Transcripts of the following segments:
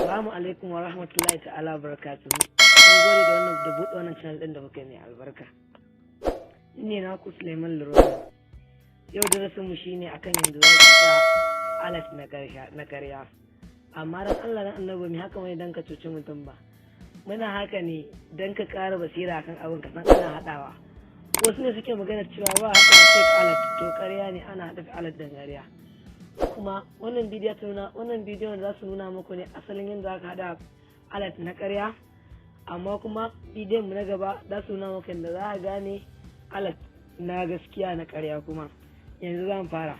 Assalamu alaikum wa rahmatullahi ta'ala wa barakatuhu. Mun gode da wannan da buɗe wannan channel ɗin da kuka yi mai albarka. Ni ne naku Suleiman Lurona. Yau darasin mu shine akan yadda za ku sa alert na ƙarya. Amma dan Allah dan Annabi mu haka mai dan ka cuci mutum ba. Muna haka ne dan ka ƙara basira akan abin ka san ana haɗawa. Wasu ne suke magana cewa ba haɗa fake alert, to ƙarya ne, ana haɗa alert ɗin ƙarya. Kuma wannan bidiyo ta nuna, wannan bidiyon za su nuna muku ne asalin yadda aka haɗa alert na ƙarya, amma kuma bidiyon mu na gaba za su nuna muku yadda za a gane alert na gaskiya na ƙarya. Kuma yanzu za mu fara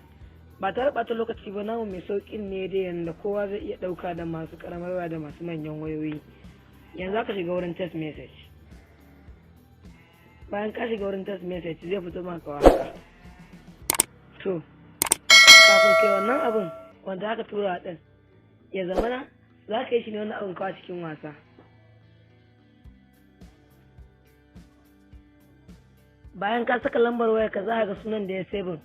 ba tare ɓata lokaci ba. Namu mai sauƙin ne dai, yadda kowa zai iya ɗauka, da masu ƙaramar waya da masu manyan wayoyi. Yanzu aka shiga wurin text message. Bayan ka shiga wurin text message, zai fito maka haka. To, kafin kai wannan abin wanda aka tura din ya zamana za ka yi shi ne wannan abin kawai cikin wasa. Bayan ka saka lambar wayar ka, za ka ga sunan da ya saving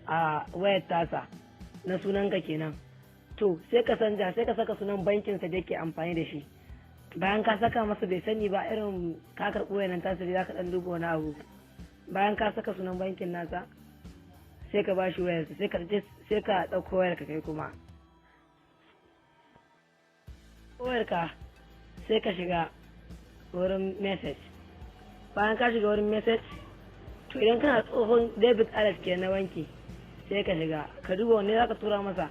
a wayar tasa na sunanka kenan. To, sai ka sanja, sai ka saka sunan bankinsa da yake amfani da shi. Bayan ka saka masa, bai sani ba, irin ka karɓi wayar nan tasa da za ka ɗan duba wani abu. Bayan ka saka sunan bankin nasa, sai ka bashi wayarsa, sai ka ɗauko wayar ka, kai kuma wayar ka, sai ka shiga wurin message. Bayan ka shiga wurin message, to idan kana tsohon debit alert ke na banki, sai ka shiga ka duba wanne za ka tura masa,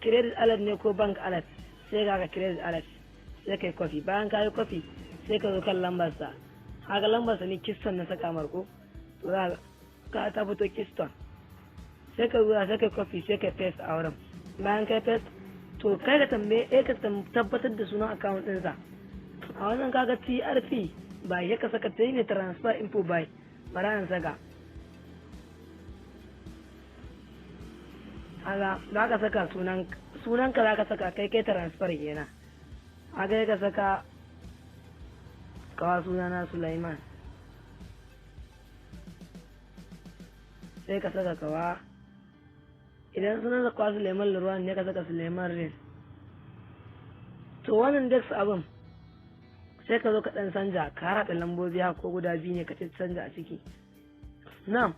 credit alert ne ko bank alert. Sai ka credit alert, sai ka yi copy. Bayan ka yi copy, sai ka zo kan lambarsa. Haka lambarsa ne Keystone na saka marko, to za ka ta fito Keystone. Sai ka zuwa, sai ka copy, sai ka paste a wurin. Bayan ka paste, to kai ka tambaye ka tabbatar da sunan account ɗinsa a wannan. Kaga TRP ba ya ka saka ta ne transfer info by bara an saka. Haka za ka saka sunan sunanka, za ka saka kai kai transfer kenan. Haka ka saka kawa sunana Sulaiman, sai ka saka kawa idan sunan sa kawa Suleiman Lurwan ne, ka saka Suleiman Rin. To, wannan dex abin sai ka zo ka dan sanja, ka haɗa lambobi haka ko guda biyu ne ka ce canja a ciki na'am.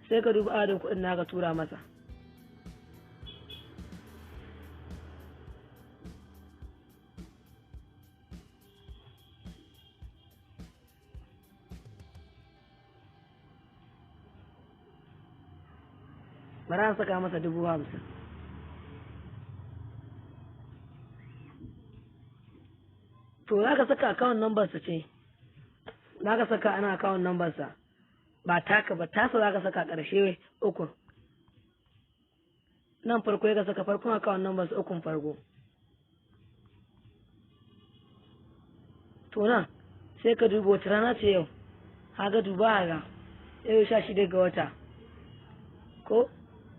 Sai ka duba adadin kuɗin naka tura masa. Bari an saka masa 50,000. To, za ka saka account number sa ce za ka saka ana account number sa, ba taka ba, tasa za ka saka ƙarshe uku nan. Farko ya ka saka farkon account number sa, ukun farko. To, nan sai ka duba wata rana ce yau. Haka duba, haka yau 16 ga wata ko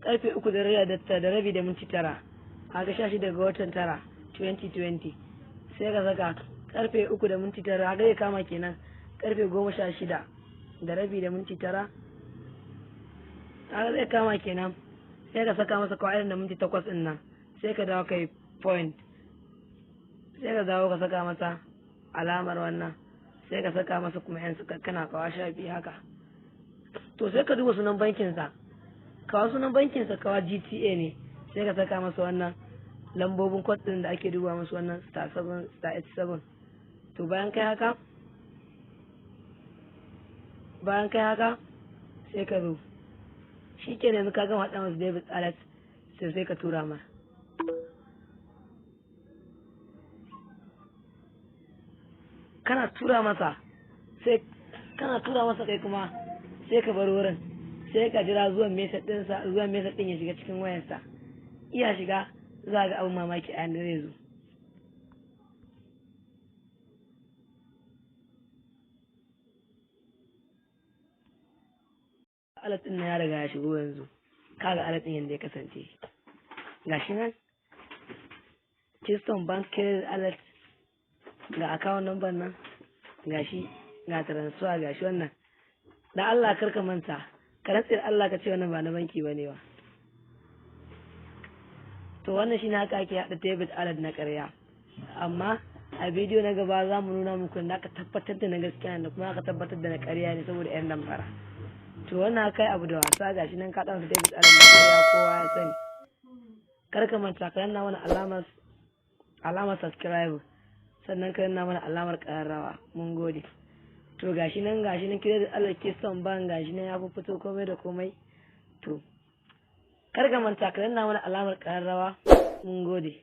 karfe 3:30 da minti 9. Haka 16 ga watan 9 2020, sai ka saka karfe 3:09. Haka zai kama kenan karfe 16:30 da minti 9. Haka zai kama kenan. Sai ka saka masa kawai da minti 8 din nan. Sai ka dawo kai point, sai ka dawo ka saka masa alamar wannan, sai ka saka masa kuma yan suka kana kawa 12 haka. To, sai ka duba sunan bankinsa, kawa sunan bankinsa kawa GTA ne. Sai ka saka masa wannan lambobin code din da ake duba masa, wannan *7 *87. To, bayan kai haka, sai ka zo. Shi ke yanzu ka gama haɗa masa debit alert, sai ka tura ma. Kana tura masa, sai kana tura masa, kai kuma sai ka bar wurin, sai ka jira zuwan message ɗinsa, zuwan message ɗin ya shiga cikin wayarsa. Iya shiga, za ga abin mamaki a yanda zai zo. Alert ɗin na ya riga ya shigo. Yanzu kaga alert ɗin yanda ya kasance. Gashi nan Keystone Bank credit alert, ga account number nan, gashi ga transfer, gashi wannan. Da Allah karka manta, ka rantse da Allah ka ce wannan ba na banki bane ba. To, wannan shine haka ake haɗa debit alert na ƙarya. Amma a bidiyo na gaba za mu nuna muku da aka tabbatar da na gaskiya da kuma aka tabbatar da na ƙarya ne, saboda yan damfara. To, wannan kai abu da wasa, gashi nan ka ɗan su debit alert na ƙarya, kowa ya sani. Kar ka manta ka danna mana alamar subscribe, sannan ka danna mana alamar ƙararrawa. Mun gode. To, gashi nan credit alert Keystone Bank, gashi nan ya fito komai da komai. To, kar ka manta ka danna mana alamar ƙararrawa. Mun gode.